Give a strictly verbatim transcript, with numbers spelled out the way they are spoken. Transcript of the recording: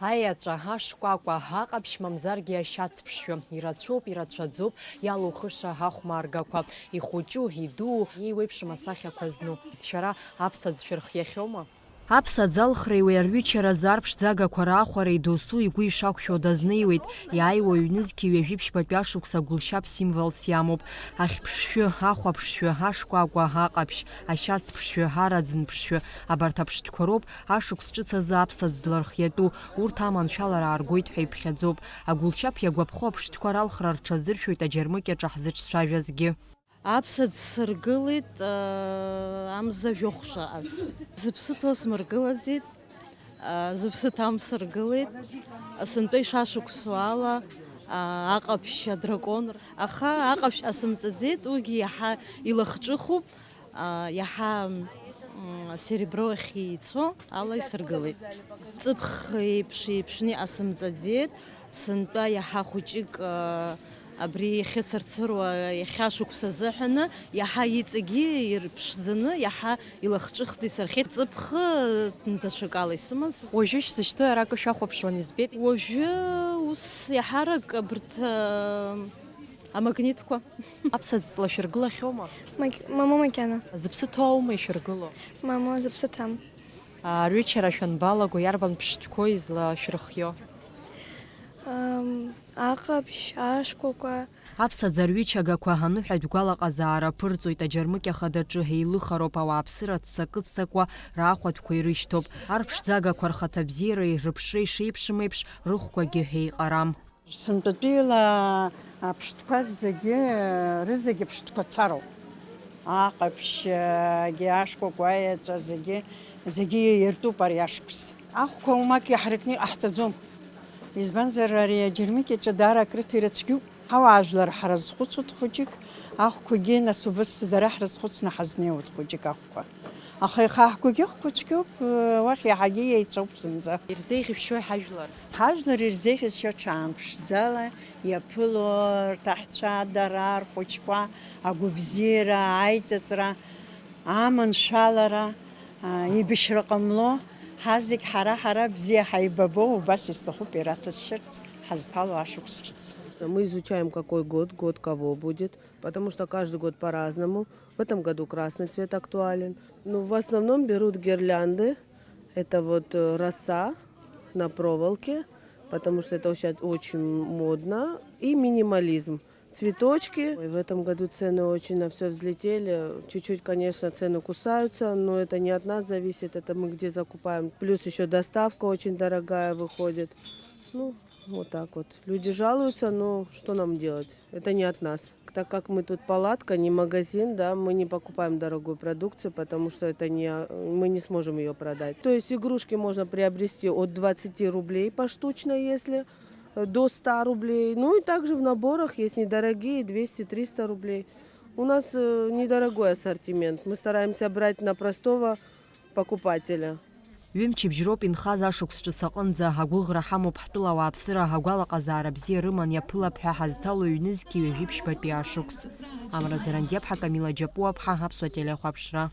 Аеҵәа, ашкәакәа, аҟаԥшь, мамзаргьы ашьацԥшшәы. Ирацәоуп, ирацәаӡоуп иалухыша ахәмаргақәа. Ихәыҷу, идуу, еиуеиԥшым асахьақәа зну. Шәара аԥсаӡ шәырхиахьоума? Аԥсаӡ алхреи уи арҩычаразы арԥшӡагақәа раахәареи досу игәы ишақәшәо дазнеиуеит. Иааиуа ҩнызқьи ҩажәи ԥшьбатәи ашықәса гәылшьап символс иамоуп. Ахьԥшшәы, ахәаԥшшәы, ашкәакәа, аҟаԥшь, ашьацԥшшәы, араӡынԥшшәы, абарҭ аԥштәқәа роуп ашықәс ҿыц азы аԥсаӡ злархиатәу, урҭ аманшәалара ааргоит ҳәа иԥхьаӡоуп. Агәылшьап иагәаԥхо аԥштәқәа ралхра рҽазыршәоит аџьармыкьаҿ ҳзыҿцәажәазгьы. Аԥсаӡ сыргылеит, аа, амза жәохә шаҟаз. Зыԥсы ҭоу смыргылаӡеит, аа, зыԥсы ҭам сыргылеит. Сынтәа ишашықәсуала, аа, аҟаԥшь, адракон. Аха аҟаԥшь ҟасымҵаӡеит, уигьы иаҳа илахҿыхуп, аа, иаҳа, м, серебро ахь еицәоу ала исыргылеит. Ҵыԥх еиԥш еиԥшны иҟасымҵаӡеит, сынтәа иаҳа хәыҷык, аа, абри иахьыцырцыруа иахьа шықәса азыҳәаны иаҳа иҵегьы ирԥшӡаны, иаҳа илахҿыхӡа исырхиеит. Ҵыԥх, ы, нӡацәакала исымаз. Уажәы шәзышьҭоу ара акы шәахәаԥшуан, избеит. Уажәы ус иаҳарак абарҭ, ы, амагнитқәа. Аԥсаӡ ҵла шәыргылахьоума? Мак-, мамоу макьана. Зыԥсы ҭоу аума ишәыргыло? Мамоу, зыԥсы ҭам. Арҩычара шәанбалаго, иарбан ԥштәқәоу излашәырхио? Ам, аҟаԥшь, ашкәакәа. Аԥсаӡ арҩычагақәа аныҳәатә гәалаҟазаара ԥырҵоит, аџьармыкьа хадаҿы еилыхароуп, ауааԥсыра ццакы-ццакуа раахәатәқәа ирышьҭоуп. Арԥшӡагақәа рхаҭабзиареи рыԥшреи шеиԥшым еиԥш, рыхәқәагьы еиҟарам. Сынтәатәиала аԥштәқәа зегьы, рызегьы ԥштәқәа цароуп. Аҟаԥшьгьы, ашкәакәа, аеҵәа зегьы, зегьы иаиртәуп ари ашықәс. Ахәқәа уамак иаҳаракны иҟаҳҵаӡом. Избанзар, ари аџьармыкьаҿы даара акрыҭа ирацәгьоуп. Ҳауаажәлар ҳрызхәыцуеит хәыҷык, ахәқәагьы нас убас дара ҳрызхәыцны ҳазнеиуеит хәыҷык ахәқәа. Аха иахьа ҳгәагьы ахәқәа цәгьоуп, уахь иаҳагьы еицәоуп зынӡа. Ирзеиӷьышәшьои ҳажәлар? Ҳажәлар ирзеиӷьысшьо ҽаамԥшӡала иаԥыло рҭаҳцәа, дара рхәыҷқәа, агәабзиара, аиҵыҵра, аманшәалара, а, еибашьра ҟамло, ҳазегь ҳара-ҳара бзиа ҳаибабо, убас исҭахуп ираҭәасшьарц ҳазҭало ашықәс ҿыц. Мы изучаем, какой год, год кого будет, потому что каждый год по-разному. В этом году красный цвет актуален. Ну, в основном берут гирлянды. Это вот, э, роса на проволоке, потому что это сейчас очень модно. И минимализм. Цветочки. Ой, в этом году цены очень на всё взлетели. Чуть-чуть, конечно, цены кусаются, но это не от нас зависит, это мы где закупаем. Плюс ещё доставка очень дорогая выходит. Ну, вот так вот. Люди жалуются, но что нам делать? Это не от нас. Так как мы тут палатка, не магазин, да, мы не покупаем дорогую продукцию, потому что это не, мы не сможем её продать. То есть игрушки можно приобрести от двадцати рублей поштучно, если, э, до ста рублей. Ну и также в наборах есть недорогие, двести-триста рублей. У нас, э, недорогой ассортимент. Мы стараемся брать на простого покупателя. Ҩымчыбжь роуп инхаз ашықәс ҿыц аҟынӡа, агәыӷра ҳамоуп ҳтәыла ауааԥсыра агәалаҟазаара бзиа рыман иаԥылап ҳәа ҳазҭало ҩнызқьи ҩажәи ԥшьбатәи ашықәс. Амра Зарандиаԥҳа, Камила Џьапуаԥҳа, Аԥсуа телехәаԥшра.